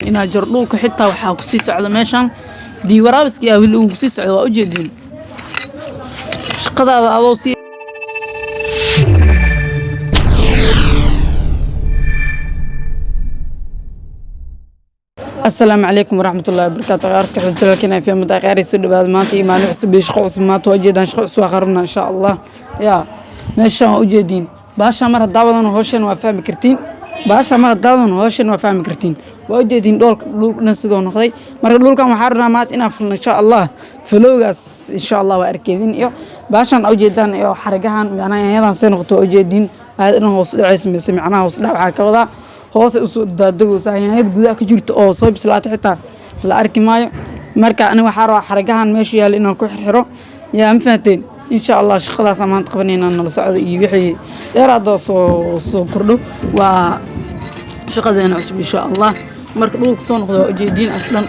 Inaa jaro dhulka xitaa waxaa kusii socda meeshan biyo waraabiskii aa weli uu kusii socda, waa ujeediin. Shaqadaada adoo sii. Asalaamu calaykum waraxmatullahi wabarakaatu. Qaarka xujjalkina fiimada qaaray, soo dhawaad. Maanta iyo maalin cusub iyo shaqo cusub. Maanta waa ujeedaan, shaqo cusub waa qarabna insha Allah. Yaa meeshaan waa ujeediin baasha, mar haddaa wadan hawshan waa fahmi kartiin. Baasha mar haddaa wadan hawshan waa fahmi kartiin. Waa ujeediin dhoolka, dhulka dhan sidoo noqday. Marka dhulkan waxaa rabnaa maanta inaan falno insha Allah. Falowgaas insha Allah waa arkeedin iyo baashan aa ujeedaan iyo xarigahan, macnaha yaanyadan say noqoto waa ujeediin. Aad dhan hoos u dhacaysa mise macnaha hoos u dhac waxaa ka wadaa hoose usoo daadagaysa. Yaanyada gudaha ka jirto oo soo bislaato xitaa la arki maayo. Marka ani waxaa rabaa xarigahan meesha yaalla inaan ku xirxiro. Yaa ma fahanteen? Insha Allah shaqadaas maanta qabanaynaa, nala socda iyo wixii dheeraada soo kordho. Waa shaqadeena cusub insha Allah. Marka dhulka soo noqdo waa ujeediin aslan.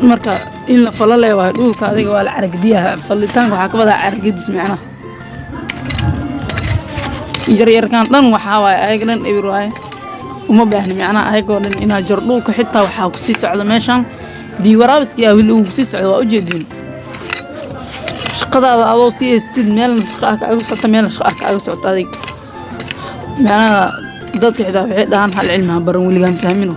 Marka in la falo le waayo dhulka, adiga waa la caragdiyaa. Falitaanka waxaa ka wadaa caragedis, macnaha yaryarkan dhan waxaa waaye ayaga dhan eber waaye, uma baahni macnaha ayagoo dhan inaa jaro. Dhulka xitaa waxaa kusii socda meeshan biyo waraabiskii aa weli uu kusii socda, waa ujeediin. Shaqadaada adoo sii haystid, meelna shaqa ah kaaga socota, meelna shaqa ah kaaga socota. Adig macnaha dadka xitaa waxay dhahaan hal cilmi ha baran weligaan, fahmino.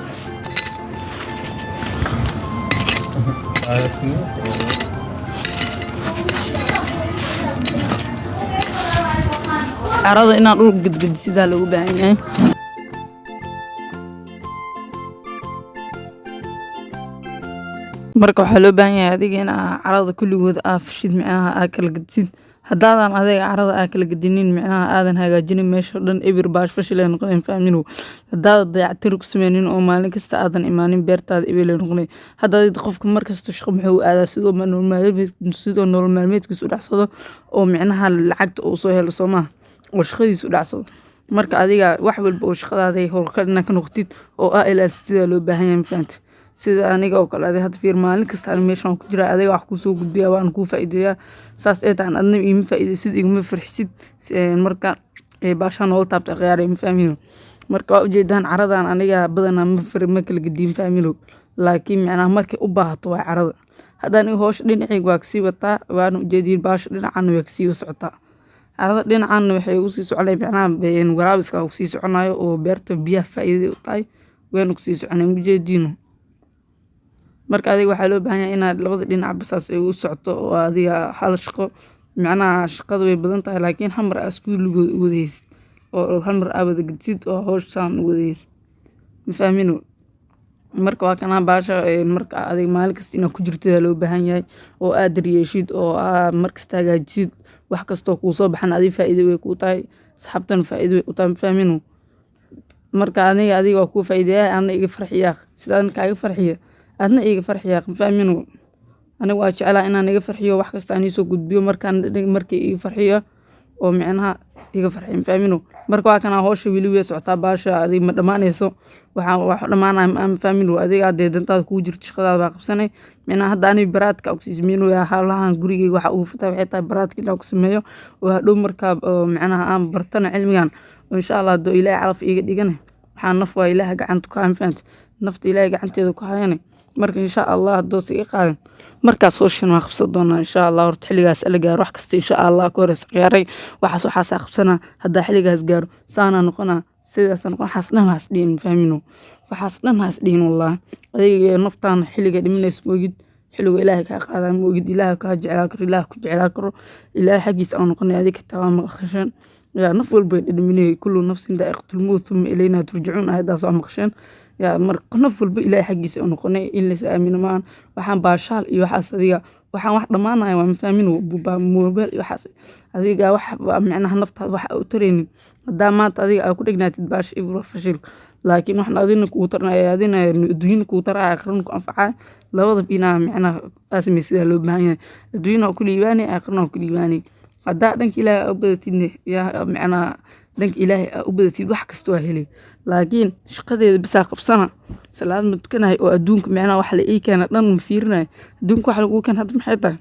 Carada inaa dhulka gedgedisidaa loogu baahan yahay. Marka waxaa loo baahan yahay adiga in aa carada kulligood aa fashid, micnaha aa kala gedisid. Haddaadan adiga carada aa kala gedinin, micnaha aadan hagaajinin, meesha dhan eber baash fashil ay noqoneen, fahmino. Haddaadan dayactir ku sameynin oo maalin kasta aadan imaanin, beertaada eber ay noqoneen. Hadda adiga qofka markasta shaqo muxuu aadaa? Sidoo nolol maalmeedkiisa u dhacsado oo micnaha lacagta uu soo helo, soo maaha? Oo shaqadiisa u dhacsado. Marka adiga wax walba oo shaqadaada howlkar inaad ka noqotid oo aa ilaalisatid loo baahan yahay, ma fahanti? Sida aniga oo kale, adiga hadda fiir, maalin kasta ani meeshaan ku jiraa, adiga wax kuu soo gudbiyaa, waan kuu faa'iideeyaa. Saas ay tahay adna iima faa'iideysid, iguma farxisid. Marka baashaan noola taabtay khiyaaray, ma fahmino. Marka waa ujeedaan caradan aniga badanaa ma far ma kala gediin, fahmino. Laakiin micnaha markay u baahato waa carada. Hadda aniga howsha dhinacayga waa kasii wataa, waana ujeediin. Baasha dhinacan way kasii socotaa, carada dhinacanna waxay ugu sii soconay, micnaha waraabiska uu sii soconayo oo beerta biyaha faa'iido u tahay, wayna kusii soconay, ujeediino. Marka adiga waxaa loo baahan yahay inaad labada dhinac saas ay u socoto oo adiga hal shaqo, micnaha shaqada way badan tahay, laakiin hal mar aa isku lugood u wada haysid oo hal mar aa wada gedisid oo howshaan u wada haysid, ma fahmino? Marka waa kanaa baasha. Marka adiga maalin kasta inaad ku jirtid aa loo baahan yahay oo aad daryeeshid oo aa markasta hagaajisid. Wax kastoo kuu soo baxan adiga faa'iido way kuu tahay, asxaabtana faa'iido way u tahay, ma fahmino? Marka adiga waa kuu faa'iideeyaa, adna iga farxiyaa. Sidaan kaaga farxiya, adna iga farxiyaa, ma fahmino? Aniga waa jeclaa inaan iga farxiyo wax kasta aan iisoo gudbiyo. Markaan markii iga farxiyo oo micnaha iga farxiyo, ma fahmino? Marka waa kanaa, howsha weli way socotaa. Baasha adiga ma dhammaanayso, waxaan wax dhammaanaya ma fahmino. Adiga haddee dantaada kugu jirto, shaqadaada baa qabsanay. Micnaha hadda aniga baraadka ku sii sameynaya howlahan gurigeyga, waxa ugu furtaa waxay tahay baraadka inaan ku sameeyo oo hadhow markaa oo micnaha aan bartana cilmigan oo insha Allah hadduu Ilaahay calaf iiga dhigana. Waxaa naf waa Ilaahay gacanta ku haya, ma fahanti? Nafta Ilaahay gacanteeda ku hayane. Marka insha Allah hadduu iga qaadan, markaas howshan waan qabsan doonaa insha Allah. Horta xilligaas ala gaaro wax kasta insha Allah ka horeysa khiyaaray. Waxaas waxaasaa qabsanaa haddaa xilligaas gaaro, saanaa noqonaa, sidaas noqon. Waxaas dhan haas dhihin, fahmino? Waxaas dhan haas dhihin wallahi. Adiga naftaan xilliga dhimanaysa moogid, xilliga Ilaahay kaa qaadaa moogid. Ilaahay kaa jeclaa karo, Ilaahay ku jeclaa karo, Ilaahay xaggiisa aan noqonay. Adiga xitaa waa maqasheen yaa naf walba way dhadhaminayay. Kullu nafsin daa'iqatul mawt thumma ilaynaa turjacuun, aayaddaas waa maqasheen. Yaa marka naf walba Ilaahay xaggiisa u noqonay. In la is aamino maahan. Waxaan baashaal iyo waxaas, adiga waxaan wax dhammaanaya waa, ma fahmin? Mobile iyo waxaas adiga wax micnaha naftaada wax u taraynin. Haddaa maanta adiga aa ku dhegnaatid baasha ibro fashil, laakiin waxna adina kugu taranaya, adina adduunyada kugu taraya, aakhirana ku anfacaya. Labadaba inaa micnaha aa sameysid loo baahan yahay. Adduunyana waa ku liibaanay, aakhirana waa ku liibaanay. Haddaa dhanka Ilaahay aa u badatidne, yaa micnaha dhanka Ilaahay aa u badatid, wax kasta waa helay. Laakiin shaqadeeda bisaa qabsana, salaad ma tukanayo oo adduunka micnaha wax la ii keena dhan ma fiirinayo. Adduunka wax laguu keena hadda maxay tahay?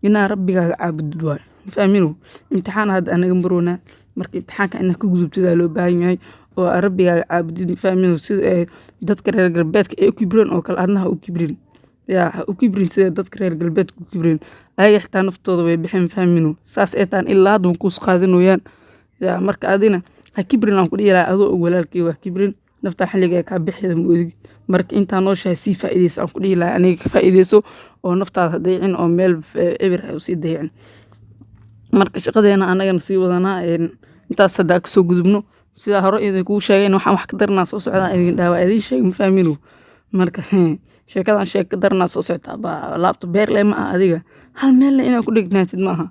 Inaa rabbigaaga caabudid waayo, ma fahmino? Imtixaan hadda anaga maroonaa. Marka imtixaanka inaad ka gudubtid aa loo baahan yahay. oo aad rabbigaaga caabudid, ma fahmin? Sida ay dadka reer galbeedka ay u kibreen oo kale adna ha u kibrin. Yaa ha u kibrin sida dadka reer galbeedka u kibreen. Ayaga xitaa naftooda way bixin, ma fahmin? Saas ay tahan ilaa hadda way kuus qaadanayaan. Yaa marka adina ha kibrin aan ku dhihi lahaa, adoo og walaalkey, ha kibrin. Naftaa xilliga ay kaa bixida ma ogid. Marka intaa nooshahay sii faa'iideyso aan ku dhihi lahaa aniga. Ka faa'iideyso oo naftaada ha dayicin oo meel eber ha usii dayicin. Marka shaqadeena anagana sii wadanaa. Intaas haddaa kasoo gudubno, sidaa hore idinkugu sheegay, waxaan wax ka daranaa soo socdaa idin dhaha, waa idin sheegay, ma fahmino? Marka sheekadan sheeko ka daranaa soo socotaa. Baa laabta beer leh ma aha, adiga hal meel leh inaad ku dhegnaatid ma aha.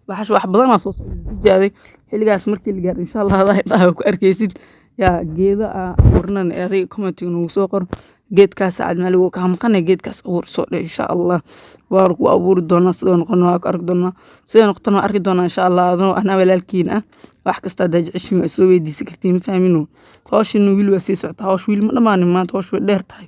Waxaas wax badanaa soo socda tijaaday. Xilligaas markii la gaaro, insha Allah, adaa indhaha ku arkaysid. Yaa geeda aa abuurnan, adiga commentiga nagu soo qor geedkaas Cabdimaalik wuu kaa maqanay, geedkaas abuur soo dheh. Insha Allah waan ku abuuri doonaa. Sidoo noqon waa ku arki doonaa, sidoo noqotona waa arki doonaa, insha Allah. Adoo anaa walaalkiin ah, wax kasta haddaa jeceshiin waa soo weydiisan kartiin, ma fahmino? Hawshana wili waa sii socotaa. Hawsh wili ma dhammaanin maanta, hawsh way dheer tahay.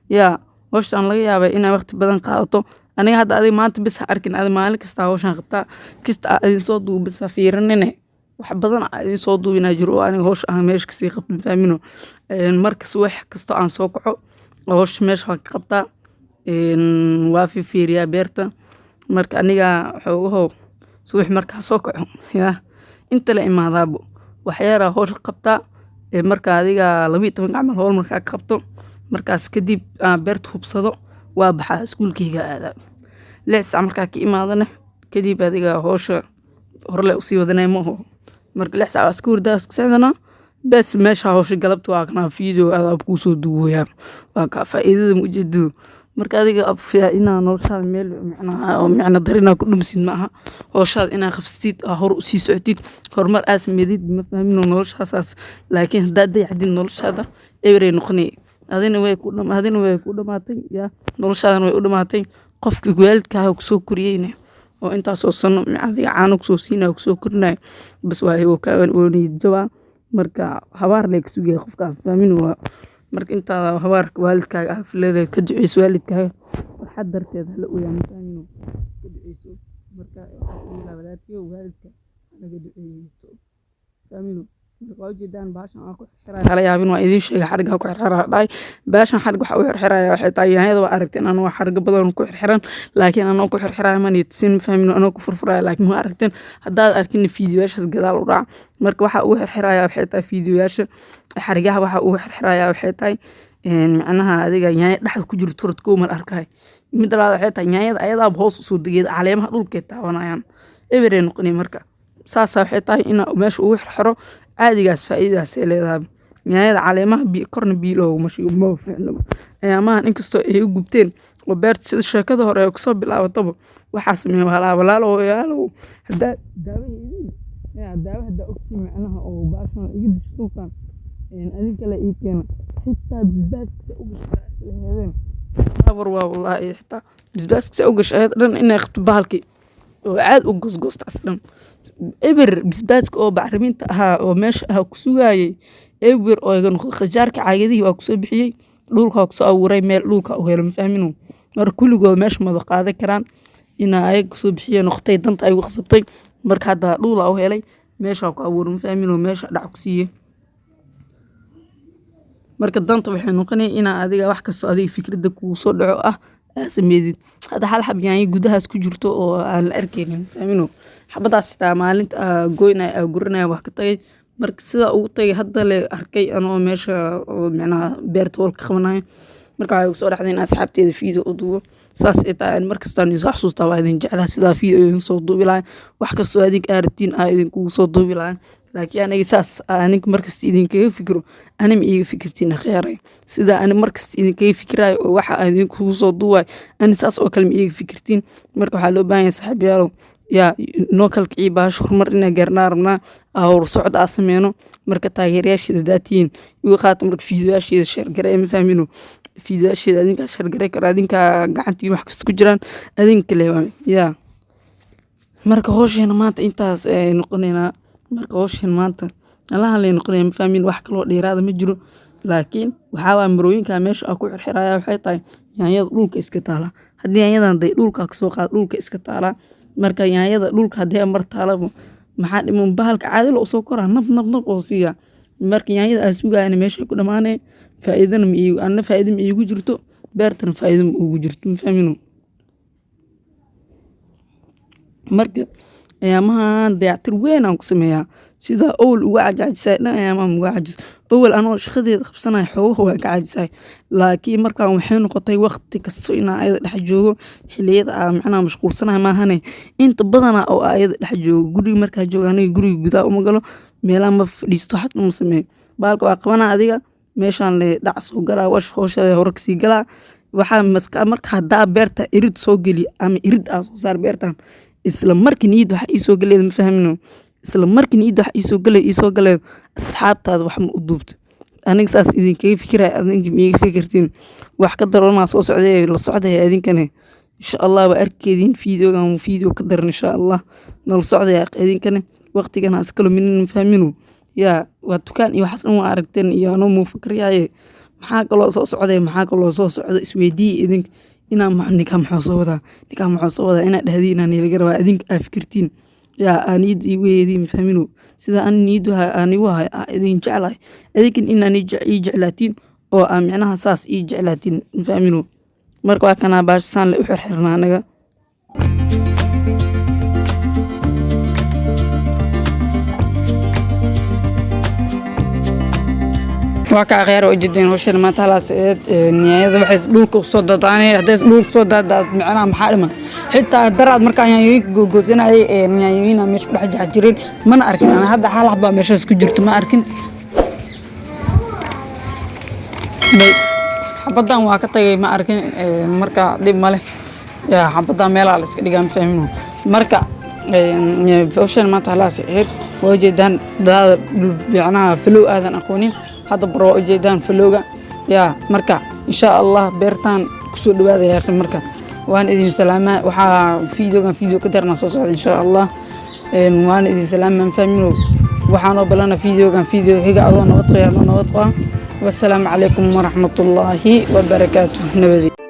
Yaa hawshaan laga yaabaa inay waqti badan qaadato. Aniga hadda adiga maanta bis ha arkin, adiga maalin kasta hawshaan qabtaa kasta aa idin soo duubo bis ha fiirinine. Wax badan aa idin soo duubinaa jiro oo aniga hawsha aan meesha kasii qabto, ma fahmino? Marka subax kasto aan soo kaco, hawsha meesha waan ka qabtaa, waa fiiriyaa beerta. Marka aniga xoogaho subax markaa soo kaco, yaa inta la imaadaabo waxyaraa hawsha qabtaa. Marka adiga 12 camal hawl markaa ka qabto, markaas kadib aan beerta hubsado, waa baxaa, iskuulkayga aadaa. 6 saac markaa ka imaadana kadib, adiga hawsha horle usii wadanay ma aho. Marka 6 saac waa iska hurdaa, iska seexdanaa bes. Meesha hawsha galabta waa kana video adaa kuu soo duubayaa, waa kaa faa'iidada, ma ujeedo? Marka adiga inaa noloshaada meel micnaha oo micna dar inaa ku dhumisid ma aha. Hawshaada inaa qabsatid, aa hor usii socotid, horumar aa sameydid, ma fahmino? Noloshaasaas. Laakiin haddaad dayacdid noloshaada, eberay noqoni. Adina way ku dhamaatay, yaa noloshaadana way u dhamaatay. Qofkii waalidkaaga kusoo koriyeyna oo intaasoo sano adiga caano kusoo siinaya, kusoo korinaya, bas waa wuu niyad jabaa. Marka habaar lee ka sugaya qofkaas, fahmin? Waa marka intaada habaarka waalidkaaga aad leedahay, ka duceyso waalidkaaga farxad darteed hala ooyaan, ma fahmino? Ka duceyso. Marka waxaan ku dhihi lahaa walaalkeyow, waalidka halaga duceysto, fahmino? Marka waa ujeedaan bahashan aan ku xirxirayo, hala yaabin, waa idiin sheegay xariga ku xirxiraa dhahay. Bahashan xarig waxa u xirxiraya waxay tahay yaanyada. Waa aragteen anoo xariga badan ku xirxiran, laakiin anoo ku xirxirayo ma niyadsin, ma fahmino? Anoo ku furfurayo laakiin waa aragteen. Haddaad arkin fiidiyoyaashaas gadaal u raac. Marka waxa ugu xirxiraya waxay tahay fiidiyoyaasha xarigaha, waxa ugu xirxiraya waxay tahay macnaha adiga yaanya dhexda ku jirto horta kow mal arkayo. Midda labaad waxay tahay yaanyada ayadaaba hoos usoo degeed, caleemaha dhulkay taabanayaan, eberay noqonay. Marka saasaa waxay tahay inaa meesha ugu xirxiro caadigaas, faa'iidadaas ay leedahay. Yaanyada caleemaha biyo korna biyo looguma shubo, ma fiicno. Ayaamahan inkastoo ay u gubteen oo beerta sida sheekada hore ay kusoo bilaabataba waxaa sameeyay walaalow, haddaa daawo haynin, yaa daawo haddaa ogtiin macnaha oo baashan iga disho dhulkan, adinka le ii keena. Xitaa basbaaska u gashay laheedeen habar waa wallaahi, xitaa basbaaska u gashay ayada dhan inay qabto bahalkii oo caad u goosgoostaas dhan eber. Basbaaska oo bacriminta ahaa oo meesha ahaa ku sugaayay eber oo iga noqday. Qajaarka caagadihii waa kusoo bixiyey, dhulka waa kusoo abuuray, meel dhulka u helo, ma fahmino? Marka kulligood meesha ma wada qaadan karaan, inaa ayaga kusoo bixiye noqotay, danta ay igu qasabtay. Marka hadda dhul aa u helay, meesha ku abuuray, ma fahmino? Meesha dhac ku siiyey. Marka danta waxay noqonay inaa adiga wax kasto adiga fikradda kugu soo dhaco ah aa sameydid. Hadda hal xab yaanyo gudahaas ku jirto oo aan la arkeynin, fahmino? Xabadaas xitaa maalinta aa goynaya, aa guranaya, wax ka tagay. Marka sidaa ugu tagay hadda le arkay anoo meesha oo micnaha beerta howl ka qabanayo. Marka waxay igu soo dhacday in asxaabteyda video u duubo. Saas ay tahay markastaan idin soo xasuustaa, waa idin jeclahay. Sidaa video idin soo duubi lahay, wax kastoo adinka aa rabtiin aa idinkugu soo duubi lahay. Laakiin aniga saas aniga markasta idinkaga fikiro, ani ma iiga fikirtiin akhyaaray. Sida ani markasta idinkaga fikirayo oo waxa aan idinkugu soo duubayo, ani saas oo kale ma iiga fikirtiin. Marka waxaa loo baahan yahay, saaxiibayaalow, yaa noo kala kiciya bahasha, horumar inaan gaarnaa rabnaa, aa hor socod aa sameyno. Marka taageerayaasheeda haddaa tihiin, igu qaata. Marka fiidiyoyaasheeda share gareeya, ma fahmino? Fiidiyoyaasheeda adinkaa share garey kara, adinkaa gacantiin wax kasta ku jiraan, adinka le waay yaa. Marka hawsheena maanta intaas ay noqoneynaa. Marka hawsheena maanta alahan lay noqonaya, ma fahmin? Wax kaloo dheeraada ma jiro. Laakiin waxaa waaya marooyinka meesha aan ku xirxiraya waxay tahay yaanyada dhulka iska taala. Haddii yaanyadan day dhulka kasoo qaad, dhulka iska taalaa. Marka yaanyada dhulka haddii mar taalabo, maxaa dhiman? Bahalka caadi loo soo koraa, nab nab nab oo siiya. Marka yaanyada aa sugayana meeshay ku dhamaanay, faa'iidana ma iigu, anna faa'iido ma iigu jirto, beertana faa'iido ma ugu jirto, ma fahmino. Marka ayaamahan dayactir weyn aan ku sameeyaa, sida awal uga caajisay dhan ayaamahan uga caajis. Awal anoo shaqadeeda qabsanaya xoogaha waan ka caajisay, laakiin markaan waxay noqotay waqti kasto inaan ayada dhex joogo. Xilliyada aan macnaha mashquulsanahay maahane, inta badanaa oo ayada dhex joogo guriga. Markaa joogo aniga guriga gudaha uma galo, meelaha ma fadhiisto, xataa ma sameeyo. Baalka waa qabanaa, adiga meeshaan le dhac soo galaa, wash howsha hore kasii galaa. Waxaa maska marka haddaa beerta irid soo geli ama irid aa soo saar beertan, isla markii niyadda waxa iisoo galeeda, ma fahmino, isla markii niyadda waxa iisoo galeed asxaabtaada wax ma u duubta. Aniga saas idinkaga fikiraya, adinka ma iiga fikirtiin. Wax ka daranaa soo socday, la socday idinkane, insha Allah waa arkeediin videogan, video ka daran insha Allah. Nala socdaya idinkane, waqtigan ha iska luminin, ma fahmino. Yaa waa dukaan iyo waxaas dhan waa aragteen iyo anoo muufakariyaaye. Maxaa kaloo soo socday? Maxaa kaloo soo socda? Isweydiiya idinka. Inaa ninkaa muxuu soo wadaa, ninkaa muxuu soo wadaa inaa dhahdiin inaa nilaga rabaa, idinka aa fikirtiin, yaa aa niyadda iigu heediin, ma fahmino. Sida an niyaddu aan igu hayo aa idin jeclahay, idinkan inaa ii jeclaatiin oo aa micnaha saas ii jeclaatiin, ma fahmino. Marka waa kanaa baasha saan le u xirxirnaa anaga. Waa ka akhyaar, waa ujeedeen hawshan maanta halaas eed. Yaanyada waxay dhulka usoo daadaanay, hadday dhulka soo daadaad macnaha maxaa dhiman? Xitaa daraad markaan yaanyooyinka googoosanayay, yaanyooyina meesha ku dhex jireen mana arkin. Ana hadda hal xabaa meeshaas ku jirto ma arkin. Xabadan waa ka tagay, ma arkin. Marka dhib male, yaa xabadan meelaa la iska dhigaa, ma fahmino. Marka hawshan maanta halaas ahayd, waa ujeedaan. Dadaada micnaha falow aadan aqoonin hadda bar, waa ujeedaan falowga. Yaa marka insha Allah beertan kusoo dhawaada yaaqi. Marka waan idin salaamaa. Waxaa videogan video ka darnaa soo socda insha Allah. Waan idin salaamaa, fahmino. Waxaanoo balana videogan video xiga, adoo nabad qaba, anoo nabad qaba. Wassalaamu calaykum waraxmatullaahi wabarakaatuh. Nabadi.